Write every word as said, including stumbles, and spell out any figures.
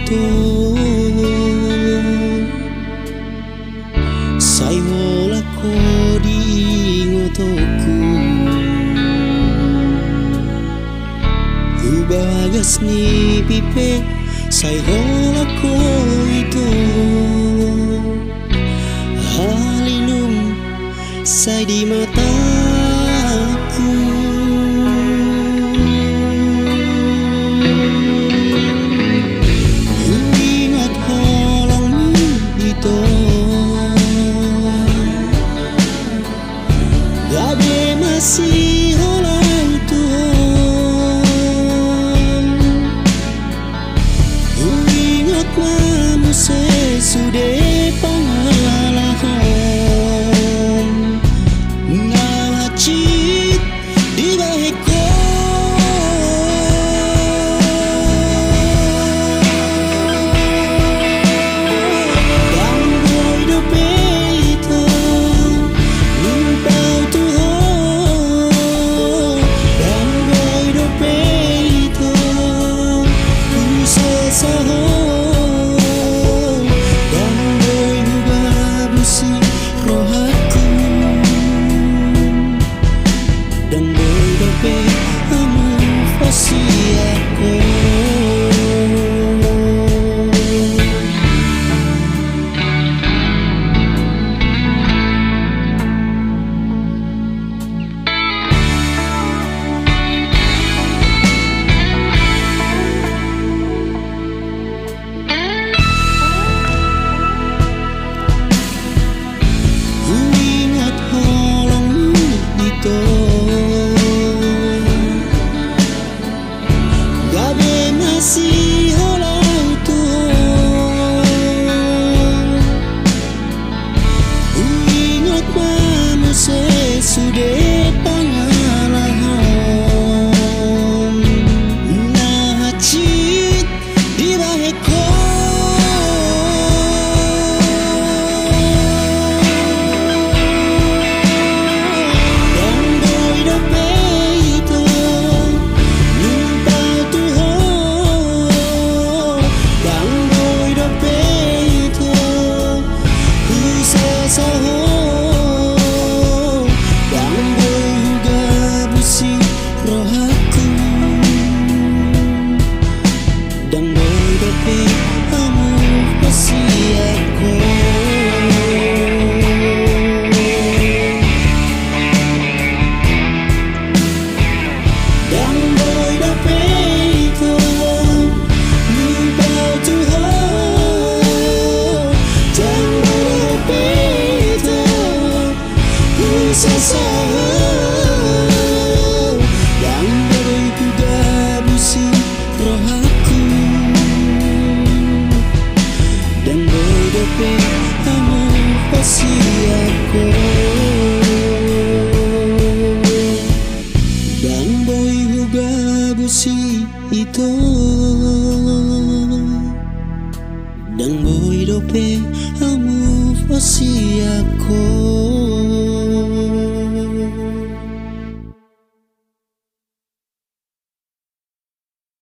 ito. Sai holan ho di ingotonku. Tu bagas ni nipi pe sai holan ho ito. Halinum sai di matangku. Huingot holongmi ito. Gabe masiholan tu ho. Huingot ma muse sude pangalahon na hansit dibahen ho. Ndang boi dope ito, lupa tu ho. Ndang boi dope ito, husesa ho. Ndang boi hugabusi rohangku. Ndang boi dope hamu pasiak ho. Huingot holongmi ito. Gabe masiholan tu ho. Huingot ma muse sude pangalahon na hansit dibahen ho. Ndang boi dope ito, lupa tu ho. Ndang boi dope ito, husesa ho. Ndang boi hugabusi rohangku. Ndang boi dope hamu pasiak ho. Ndang boi dope ito, lupa tu ho. Ndang boi dope ito, husesa ho. Ndang boi hugabusi rohangku. Ndang boi dope hamu pasiak ho. Ndang boi hugabusi ito. Ndang boi dope